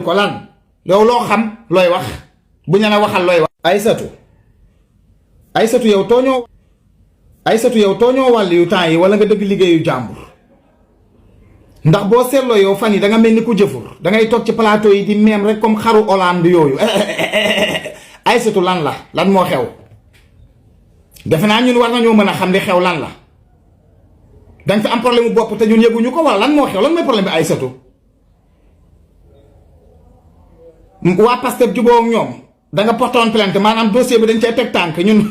ko lan yow loo xam looy wax bu ñu la waxal looy wax. Aysatu yow tooñoo wàll yu temps yi wala nga dëgg liggéeyu jàmbur ndax boo seetloo yow fan yi da nga mel ni ku jëfur da ngay toog ci plateau yi di meem rek comme xaru Hollande yooyu Aysatu lan moo xew defe naa ñun war nañoo mën a xam li xew lan la dañ fa am problème bu bopp te ñun yëguñu ko wala lan moo xew lan mooy problème bi Aysatu waa Pastef jubóo ak ñoom da nga portoon plainte maanaam dossier bi dañ cay teg tànk ñun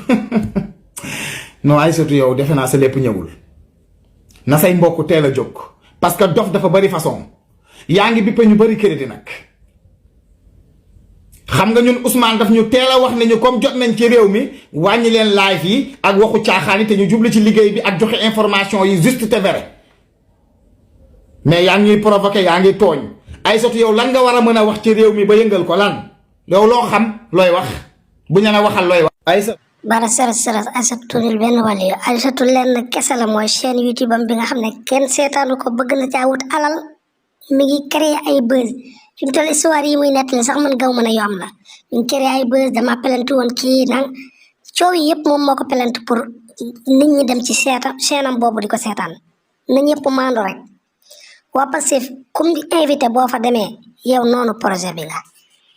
non Aysatu yow defe naa sa lépp ñëwul na say mbokk teel a jóg parce que dof dafa bari façon yaa ngi bippe ñu bari crédit nag xam nga ñun Ousmane daf ñu teel a wax nañu comme jot nañ ci réew mi wàññi leen live yi ak waxu caaxaan yi te ñu jublu ci liggéey bi ak joxe information yi juste te vrai mais yaa ngi ñuy provoqué yaa ngi tooñ Aysatu yow lan nga war a mën a wax ci réew mi ba yëngal ko lan yow loo xam looy wax bu ñu la waxal looy wax. Aysatu bara sërës Aysatu turil benn wàll yu Aysatu lenn kese la mooy chaîne YouTube am bi nga xam ne kenn seetaanu ko bëgg na caa wut alal mi ngi créer ay buzz fi mu toll histoire yi muy nettali sax man gaw mën a yomb la mi ngi créer ay buzz dama pelante woon kii nang coow yi yëpp moom moo ko pelante pour nit ñi dem ci chaîne am boobu di ko seetaan na ñëpp maandu rek waa Pastef comme di invité boo fa demee yow noonu projet bi la